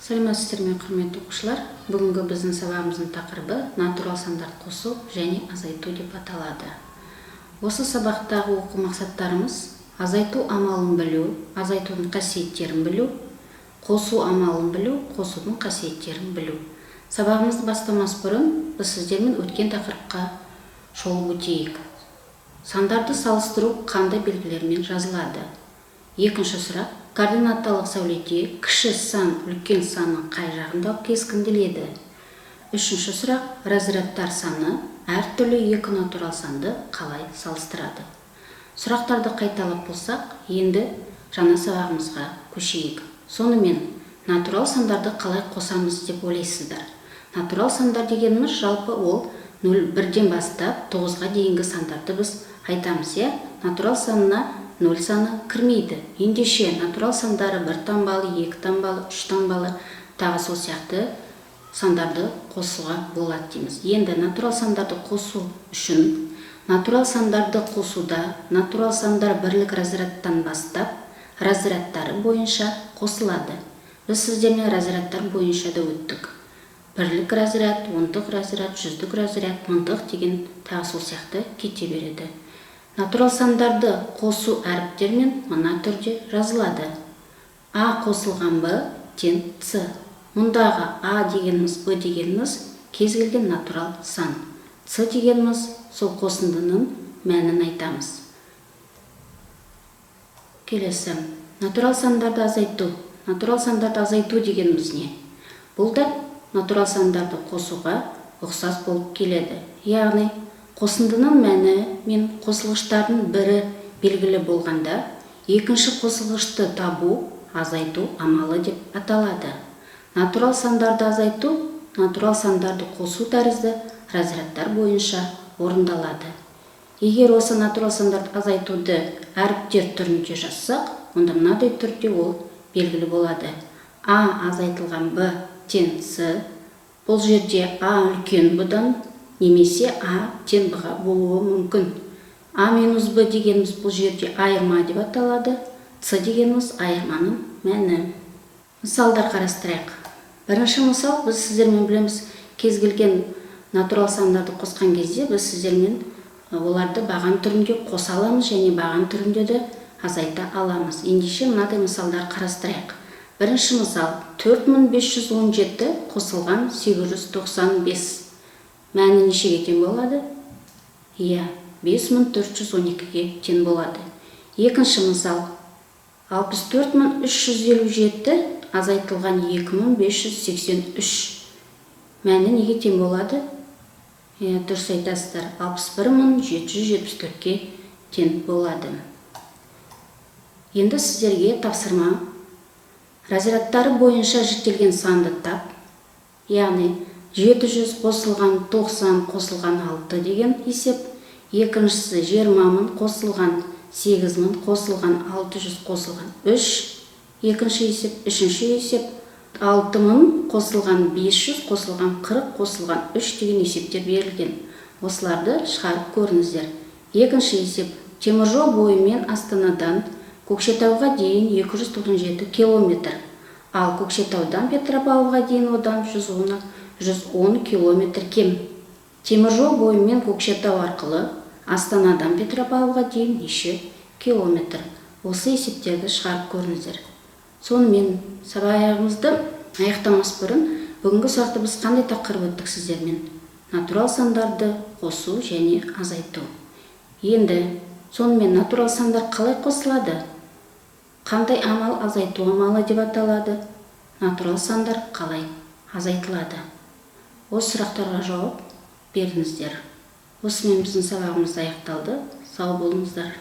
Сәлеметсіздер ме, құрметті оқушылар! Бүгінгі біздің сабағымыздың тақырыбы натурал сандарды қосу және азайту деп аталады. Осы сабақтағы оқу мақсаттарымыз: азайту амалын білу, азайтудың қасиеттерін білу, қосу амалын білу, қосудың қасиеттерін білу. Сабағымызды бастамас бұрын біз сіздермен өткен тақырыпқа шолып өтейік. Сандарды салыстыру қандай белгілермен жазылады? Екінші сұрақ: координаталық сәулетте кіші сан үлкен санның қай жағында кескінделеді? Үшінші сұрақ: разрядтар саны әртүрлі екі натурал санды қалай салыстырады? Сұрақтарды қайталап болсақ, енді жаңа сабағымызға көшейік. Сонымен, натурал сандарды қалай қосамыз деп ойлайсыздар? Натурал сандар дегеніміз жалпы ол 0-1-ден бастап 9-ға дейінгі сандарды біз айтамыз, иә? Натурал санына 0 саны кірмейді. Ендеше, натурал сандары бір таңбалы, екі таңбалы, үш таңбалы, тағы сол сияқты сандарды қосуға болады дейміз. Енді натурал сандарды қосу үшін натурал сандарды қосуда натурал сандар бірлік разрядтан бастап разрядтары бойынша қосылады. Біз сіздермен разрядтар бойынша да өттік. Бірлік разряд, ондық разряд, жүздік разряд, мыңдық деген, тағы сол сияқты кете береді. Натурал сандарды қосу әріптермен мына түрде жазылады: А қосылған Б тең С. Мұндағы А дегеніміз, Б дегеніміз кез келген натурал сан. С дегеніміз сол қосындының мәнін айтамыз. Келесі натурал сандарды азайту. Натурал сандарды азайту дегеніміз не? Бұл да натурал сандарды қосуға ұқсас болып келеді. Яғни қосындының мәні мен қосылғыштардың бірі белгілі болғанда, екінші қосылғышты табу азайту амалы деп аталады. Натурал сандарды азайту натурал сандарды қосу тәрізді разрядтар бойынша орындалады. Егер осы натурал сандарды азайтуды әріптер түрінде жазсақ, онда мынадай түрде ол белгілі болады: А азайтылған Б тең С. Бұл жерде А үлкен Б-дан немесе А тең Б-ға болуы мүмкін. А минус Б дегеніміз бұл жерде айырма деп аталады. С дегеніміз айырманың мәні. Мысалдар қарастырайық. Бірінші мысал: біз сіздермен білеміз, кез келген натурал сандарды қосқан кезде біз сіздермен оларды баған түрінде қоса аламыз және баған түрінде де азайта аламыз. Ендеше, мынадай мысалдар қарастырайық. Бірінші мысал: 4517 қосылған 895 мәні нешеге тең болады? Иә, 5412-ге тең болады. Екінші мысал: 64357 азайтылған 2583 мәні неге тең болады? Иә, дұрыс айтасыздар, 61774-ке тең болады. Енді сіздерге тапсырма: разрядтары бойынша жіктелген санды тап. Яғни 700 қосылған 90 қосылған 6 деген есеп, екіншісі 20 000 қосылған 8000 қосылған 600 қосылған 3, екінші есеп, үшінші есеп 6000 қосылған 500 қосылған 40 қосылған 3 деген есептер берілген. Осыларды шығарып көріңіздер. Екінші есеп: теміржол бойымен Астанадан Көкшетауға дейін 297 километр, ал Көкшетаудан Петропавлға дейін одан 110 километр кем. Теміржол бойымен Көкшетау арқылы Астанадан Петропавлға дейін неше километр? Осы есептерді шығарып көріңіздер. Сонымен, сабағымызды аяқтамас бұрын, бүгінгі сабақта біз қандай тақырып өттік сіздермен? Натурал сандарды қосу және азайту. Енді сонымен, натурал сандар қалай қосылады? Қандай амал азайту амалы деп аталады? Натурал сандар қалай азайтылады? Осы сұрақтарға жауап беріңіздер. Осымен біздің сабағымыз аяқталды. Сау болыңыздар.